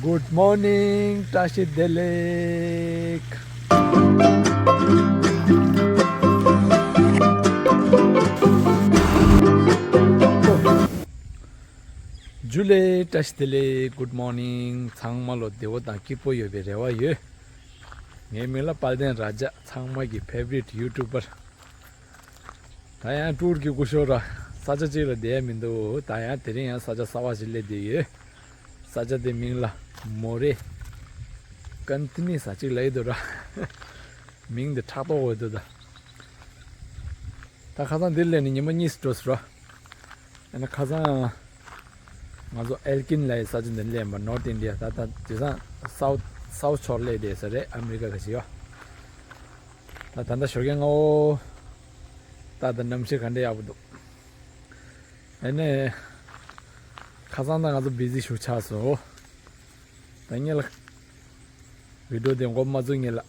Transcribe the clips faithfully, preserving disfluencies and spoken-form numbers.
Good morning, བཀྲ་ཤིས་བདེ་ལེགས། ཇུ་ལེ། བཀྲ་ཤིས་བདེ་ལེགས། Good morning། ཚང་མ་ལོ་བདེ་བོ་དང་སྐྱིད་པོ་ཡོད་པའི་རེ་བ་ཡོད། ངའི་མིང་ལ་དཔལ་ལྡན་ར་ཇ། ཚང་མ་གི་ཕེ་ཝ་རིཊ་ཡུ་ཊུབ་པར། ད་ཡང་ཊུར་གྱི་སྐུ་ཞབས་ར་ས་ཆ་གཅིག་ལ་བསྡད་ཡ་མི་འདུག་ད་ཡང་དེ་རིང་ཡང་ས་ཆ་གསར་པ་ཞིག་སླེབས་བསྡད་ཡོད། ས་ཆ་དེ་མིང་ལ་མོ་རེ། ཀན་ཏི་ནི་ས་གཅིག་ལ་ཡོད་འདུག་ར། མིང་དེ་ཕྲག་དོག་འོས་འདུག་ད། ད་ཁ་སང་འདིར་སླེབས་ནས་ཉི་མ་གཉིས་སུ་འགྲོ་སོང་ར། ཨ་ནི་ཁ་སང་ང་ཚོ་ཨེལ་ཀིན་ལ་ཡི་ས་ཆ་འདི་སླེབས་པ། ནོར་ཐི་ཨིན་ཌི་ཡ། ད་ད་དེང་སང་སའུ་ཐི་སའུ་ཐི་ཕྱོགས་སླེབས་བསྡད་ས་རེད། ཨ་མི་རི་ཀ་ག་ཞིག་ཡོད། ད་ད་ལྟ་ཞོགས་ཀས་སྔ་པོ། ད་ད་གནམ་གཤིས་ག་འདྲ་ཡག་པོ་འདུག་ཨ་ནི་ཁ་སང་ད་ང་ཚོ་བི་ཟི་ཞེ་པོ་ཆགས་སོང་། ད་ངེད་ལ་བི་ཌི་ཡོ་དེ་འགོ་མ་བཙུགས་སྔོན་ལ་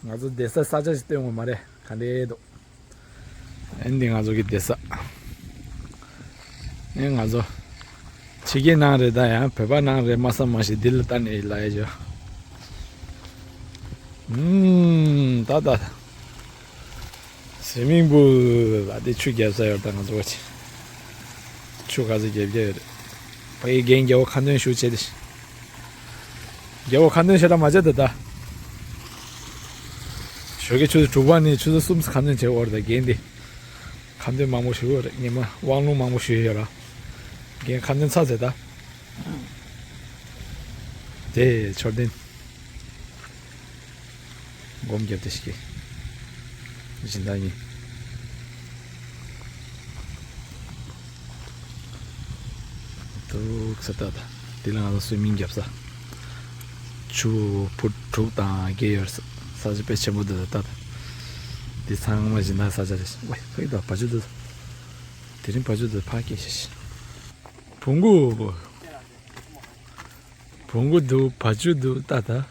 ང་ཚོ་བསྡད་ས་ས་ཆ་ཞིག་སྟོན་དགོས་མ་རེད། ག་འདྲ་འདུག་ཨ་ནི་འདི་ང་ཚོ་གི་བསྡད་ས། ཨེ་ང་ཚོ་ཕྱི་རྒྱལ་ནང་རེད། ད་ཡང་བོད་པ་ནང་རེད་མ་བསམ་མ་ཤེས་འདི་ལ་ལྟ་ནས་ལབ་ཡ་ཅིག་ཨུམ། ད་ད། སུའི་མིང་པུལ་ལ་དེ་ཆུ་རྒྱབ་ས་ཡོད། ད་ང་ཚོ་བ་ཆེ་ཆུ་ག་ཚོད་རྒྱབ་རྒྱབ་ཡོད་རེད། ཕ་གི་རྒན་རྒྱལ་པོ་ཁ་འདོན་ཞུ་བྱས་ཏེ། རྒྱལ་པོ་ཁ་འདོན་ཞེ་དྲག་མ་བྱེད་ད་ད། ཞོགས་ཀས་ཆུ་ཚོད་དྲུག་པ་ནས་ཆུ་ཚོད་གསུམ་ཁ་འདོན་བྱེད་འོར་ད་རྒན་དེ། ཁ་འདོན་མང་པོ་ཞུ་གི་རེད། ཉི་མ་དབང་ལུང་མང་པོ་ཞུ་ཡི་ཡོད་ར། རྒན་ཁ་འདོན་ཚར་ཟེར་ད། དེ་མཆོད་རྟེན། སྒོམ་རྒྱབ་དེ་ཞིག་གི་སྦྱིན་བདག་གཉིས། འདུག་ས་ད་ད། དེ་ལ་ང་ཚོ་སུའི་མིང་རྒྱབ་ས། ཆུ་ཕུ་དྲུག་དང་བརྒལ་ཡོད་ས། ས་ཆ་དཔེ་ཆེན་པོ་འདུག་ད་ད། འདི་ཚང་མ་སྦྱིན་བདག་ས་ཆ་རེད། ཝེ་ཕ་གི་ད་བ་ཇུ་འདུག་དེ་རིང་བ་ཇུ་འདུག་ཕ་གི་ཤེས་ཤེས། བོང་གུ། བོང་གུ་འདུག་བ་ཇུ་འདུག་ད་ད།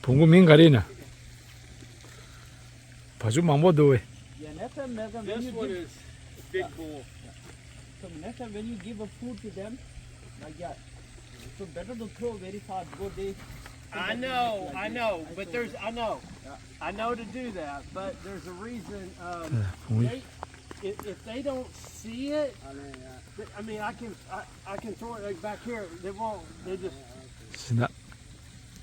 བོང་གུ་མིང་ག་རེ་ཡིན་ན། བ་ཇུ་མང་པོ་འདུག་བས། Yeah, next time, Malcolm, when This you one give, is big yeah. Bull. So next time when you give a food to them, like that, so better to throw very fast because they I sometimes know, like I this. Know, I but saw there's, it. I know. Yeah. I know to do that, but there's a reason. Um, 对，同意。 They, if, if they don't see it, I mean, yeah. They, I mean, I can, I, I can throw it like back here. They won't. They just. Yeah, okay. 是的。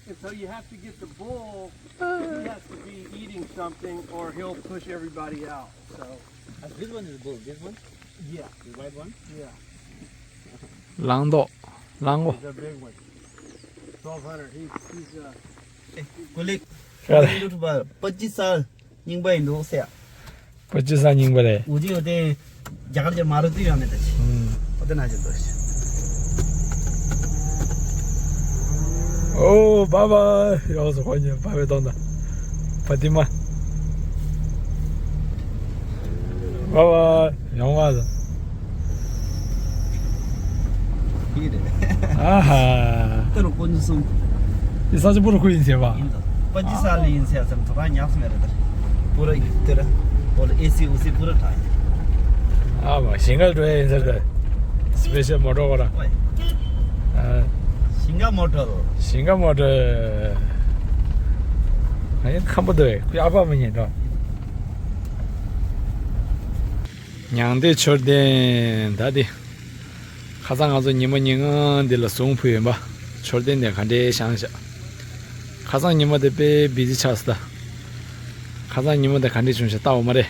And so you have to get the bull. He has to be eating something, or he'll push everybody out. So. Uh, this one is bull. This one? Yeah. The white one? Yeah. 狼道，狼过。 It's a big one. Twelve hundred. He's, he's, uh, hey, colleague. Right. Lutba, pachi sal. རྙིང་པ་ཡིན་འདུག་ཟེར། པ་ཅི་ས་རྙིང་པ་རེད། འུ་ཅི་ཡོད་དེ་རྒྱ་གར་གྱི་མ་རུ་ཏི་ཡོད་ནི་དེ་ཆི། ཨུམ། པོ་ཏི་ན་ཅི་འདུག་ཟེར། ཨོ་བྷ་བྷ། ཡོངས་སུ་ཁོ་གཉིས་བྷ་བྷའི་གདོང་དང་། ཕ་ཏི་མ། བྷ་བྷ། ཡོང་བ་དང་། ཨ་ཧ། དེ་རུ་ཀུན་གསུམ། འདི་ས་ཆ་པུ་རུ་ཁུ་ཡིན་ཟེར་བ། ཡིན་ད། པ་ཅི་ས་ལི་ཡིན་ཟེར་ཙམ་དུ་རང་ཉག་སུ་མེད་རེད་ད། པུ་ར་ཡིན་དེ་ར། པོ་ལ་ཨེ་སི་ཨུ་སི་པུ་ར་ཐ་ཡིན། ཨ་མ་ཞིང་ཁ་འགྲོ་ཡ་ཡིན་ཟེར་ད། སི་པེ་ཤལ་མོ་ཊར་གོ་ར། ཨོའི། ཨ། ཞིང་ཁ་མོ་ཊར། ཞིང་ཁ་མོ་ཊར། ཨ་ཡིན་ཁམ་པོ་འདུག་ཁུ་ཨ་ཕ་མི་ཉན་འགྲོ། མྱང་འདས་མཆོད་རྟེན་ད་འདི། ཁ་སང་ང་ཚོ་ཉི་མ་ཉིན་གང་འདི་ལ་གཟུངས་ཕུལ་ཡིན་པ། མཆོད་རྟེན་དེ་ག་འདྲའི་བཞེངས་ཤག་ཁ་སང་ཉི་མ་དེ་དཔེ་བི་ཟི་ཆགས་སོང་ད། ཁ་སང་ཉི་མ་དེ་ག་འདྲས་བྱུང་ཤག་ལྟ་འོ་མ་རེད།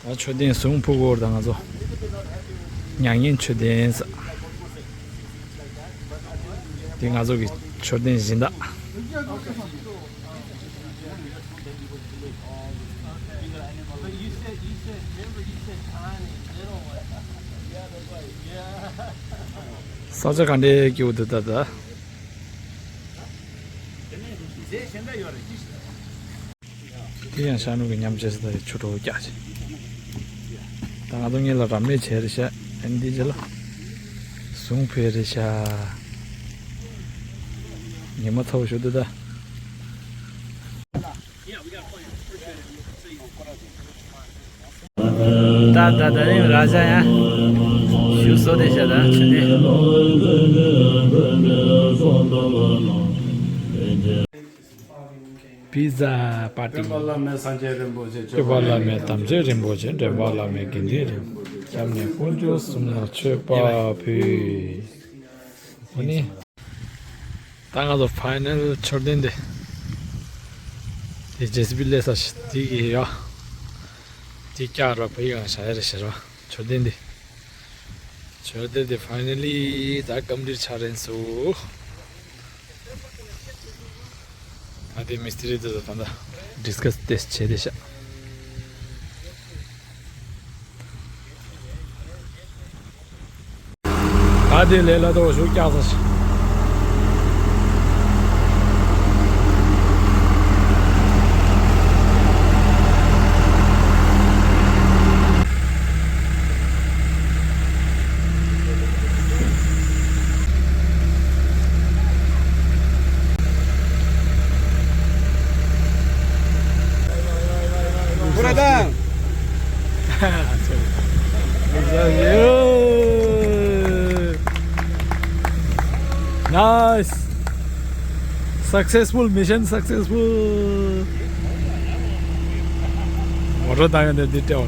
ད་མཆོད་རྟེན་གཟུངས་ཕུལ་སྐོར་དང་ང་ཚོ་མྱ་ངན་མཆོད་རྟེན་ས། དེ་ང་ཚོ་གི་མཆོད་རྟེན་སྦྱིན་བདག་ས་ཆ་ག་འདྲའི་སྐྱིད་པོ་འདུག་ད་ད། དེ་ཡང་ཤར་ནུབ་ཀྱི་མཉམ་བཅས་སུ་ད་ཆུ་གྲོགས་རྒྱག་ཅིང་། ད་ང་ཚོ་ངེད་ལ་རབ་གནས་བྱས་རེད་ཤག་ཨ་ནི་འདི་རྗེས་ལ་ཟུང་ཕུལ་རེད་ཤག་ཉི་མ་ཚ་བོ་ཞུ་འདུག་ད། ད་ད་ད་རིང་ར་ཇ་ཡང་ཞུ་སོ་དེ་ཤ་ད་ཆུ་དེ། པི་ཛ་པར་ཏི། སྟོན་པ་བླ་མེད་སངས་རྒྱས་རིན་པོ་ཆེ། སྟོན་པ་བླ་མེད་དམ་ཆོས་རིན་པོ་ཆེ། འདྲེན་པ་བླ་མེད་དགེ་འདུན་རིན་པོ་ཆེ། སྐྱབས་གནས་དཀོན་མཆོག་གསུམ་ལ་མཆོད་པ་ཕུལ། ཨ་ནི། ད་ང་ཚོ་ཕའི་ནལ་མཆོད་རྟེན་དེ། དེ་ཇེ་སི་བི་སླེབས་ས་ཞིག་དེ་གི་ཡ། དེ་བཀྱག་ར་བའི་ཡང་བྱ་ཡ་རེ་བྱེད་ར་མཆོད་རྟེན་དེ། མཆོད་རྟེན་དེ་ཕའི་ནལ་ལི་ད་ཀམ་པི་ལིཊ་ཆགས་རན་སོ། ད་དེ་མི་སི་ཏི་རི་དེ་ཚོ་ད་ལྟ་ཌིས་ཀ་སི་ཏེ་བྱས་ཏེ་ཤག་ད་དེ་ལས་ལ་དོ་ཞུགས་རྒྱག་ས་ཞིག Nice. Successful, mission successful. Motor down in the detail.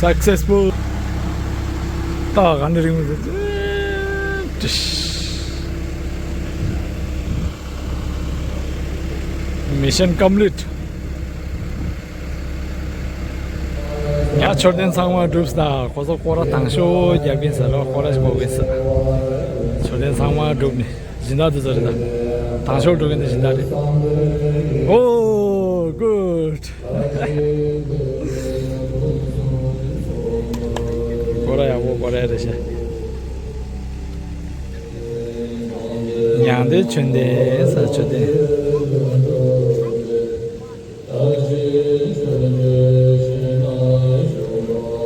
Successful. ད་ག་འདྲ་རིང་། Mission complete. ཡ་མཆོད་རྟེན་ཚང་མ་གྲུབ་ས། ཁོ་ཚོ་སྐོར་ར་དང་ཤོས་རྒྱབ་ཀྱིན་ཟེར་རོ། སྐོར་ར་ཞིག་འགོ་གིན་ཟེར། མཆོད་རྟེན་ཚང་མ་གྲུབ་ནས་སྦྱིན་བདག་དེ་ཚོ་རེད་ད། དང་ཤོས་གྲུབ་ཀྱིན་དེ་སྦྱིན་བདག་རེད། Oh, good. སྐོར་ར་ཡག་པོ་སྐོར་ར་རེད་ཤག་ཉང་སྟོད་མཆོད་རྟེན་ཟེར་མཆོད་རྟེན།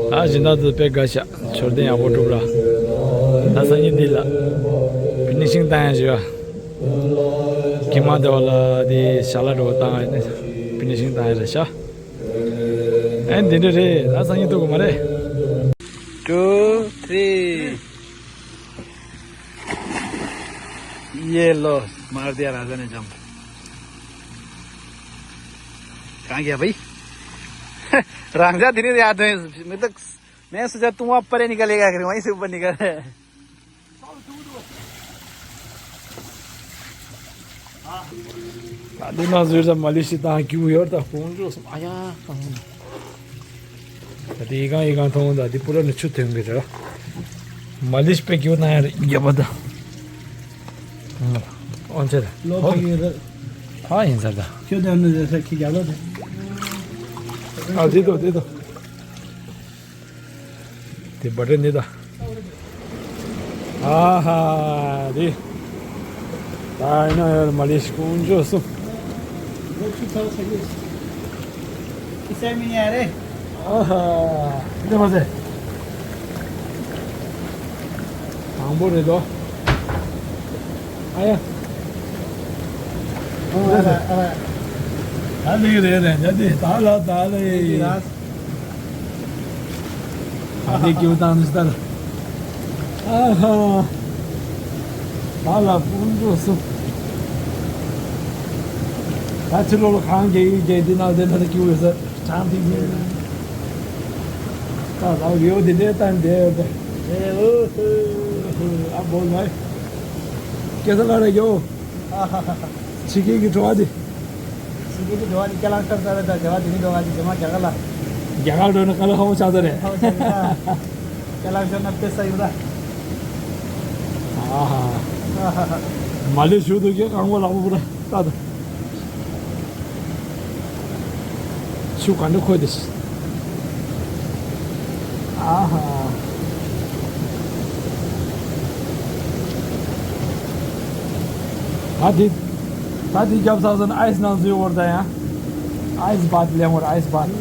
ད་སྦྱིན་བདག་ཚོ་དཔེ་དགའ་ཤག་མཆོད་རྟེན་ཡག་པོ་གྲུབ་ར། ད་སང་ཉིན་འདི་ལ་ཕི་ནི་ཤིང་བཏང་ཡ་ཞིག་ཡོད། ཀྱེ་མ་དེ་བ་ལ་དེ་ཞལ་ལག་འགྲོ་བ་བཏང་ཡ་ནི་ཕི་ནི་ཤིང་བཏང་ཡ་རེད་ཤག་ཨེ་འདི་འདྲ་རེད། ད་སང་ཉིན་ཐུག་གི་མ་རེད། Two, three. ये लो, मार दिया राजा ने जंप। कहाँ गया भाई? राजा धीरे से आते हैं। मैं तो, मैं सोचा तुम वहाँ परे निकलेगा, वहीं से ऊपर निकल। ད་འདི་ནང་ཟུར་ཙམ་མ་ལི་ཤི་དང་རྒྱུ་ཡོད་ད་ཁོང་ཚོ་སོང་ཨ་ཡ། ད་དེ་ཡི་གང་ཡི་གང་མཐོང་ད་དེ་པུ་ར་ནི་ཆུ་ཐོན་གི་རེད། མ་ལི་ཤི་པའི་རྒྱུ་ན་ཡ་རེད་རྒྱབ་པ་ད། ཨོན་ཚེ་ད། ལོ་ཁ་ཡོད་རེད། ད་ཡིན་ས་ད། ཁྱོད་ད་ནི་རེད་ས་ཁྱི་རྒྱབ་ལོ་ད། ཨ་དེ་དོ་དེ་དོ། དེ་བ་དྲན་ནི་ད། ཨ་ཧ། དེ། ད་ཡིན་ན་ཡར་མ་ལེ་ཤི་ཀུན་སྤྱོད་སུ། ཨ་ཧ། དེ་མ་ཟད། དང་པོ་རེད་དོ། ཨ་ཡ། ཨ་ལ་ཨ་ལ། ད་ལེགས་རེད་རེད་ད་དེ་ད་ལ་ད་ལེ། ད་དེ་སྐྱེ་བོ་བཏང་ནས་ལྟར། ཨ་ཧ། ད་ལ་དཔུང་འགྲོ་སོང་། ད་ཕྱི་ལོགས་ལ་གང་རྒྱག་ཡིན་རྒྱག་འདི་ནང་དེ་ལྟར་སྐྱེ་བོ་ཡོད་ས་གྲངས་དེ་ཉིད། ད་ལ་ཡོད་དེ་འདྲའི་ད་འདྲའི་ད། ཨ་བོ་ལ། སྐྱེ་ས་ལ་ར་ཡོད། ཕྱི་རྒྱལ་གྱི་འགྲོ་བ་དེ། ཕྱི་རྒྱལ་གྱི་འགྲོ་བ་དེ་སྐྱེ་ལང་ཤར་ས་རེད་ད་དེ་བ་དེ་ནི་འགྲོ་བ་དེ་རྗེས་མ་རྒྱ་གར་ལ། རྒྱ་གར་འགྲོ་ན་དཀའ་ལས་ཁག་པོ་ཆགས་ས་རེད། ཁག་པོ་ཆགས་ས་རེད་ད། སྐྱེ་ལང་ཤར་ན་དཔེ་ས་ཡོད་ད། ཨ་ཧ། ཨ་ཧ་ཧ། མ་ལས་ཞུ་དུ་གི་རྐང་པ་ལག་པ་པུ་ར་ལྟ་དང་། ཆུ་ག་འདྲ་ཁོལ་དེ། ཨ་ཧ། ད་དེ། ད་དེ་རྒྱབ་ས་སོན་ཨའི་སི་ནང་འཛུལ་བར་ད་ཡང་། ཨའི་སི་བཱད་ལེན་བར་ཨའི་སི་བཱད།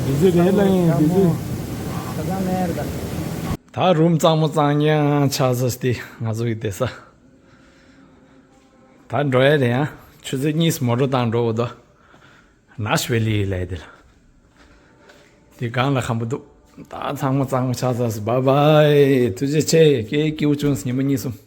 བི་ཛི་རེད་ལ་ཡིན་བི་ཛི། ད་རུམ་གཙང་མོ་གཙང་ཉག་ཆགས་ས་སྟེ་ང་ཚོ་གི་བསྡད་ས། ད་འགྲོ་ཡ་རེད་ཡ། ཆུ་ཚོད་གཉིས་མོ་ཊ་བཏང་འགྲོ་འོ་དོ། ནཱཤ་ཝེ་ལི་ལས་དེ་ལ། དེ་སྒང་ལ་ཁམ་པོ་འདུག་ད་ཚང་མ་གཙང་མ་ཆགས་ཚར་སོང་། བཱའི་བཱའི། ཐུགས་རྗེ་ཆེ། ཀེ་སྐྱིད་པོ་བྱུང་སོང་ཉི་མ་གཉིས་གསུམ།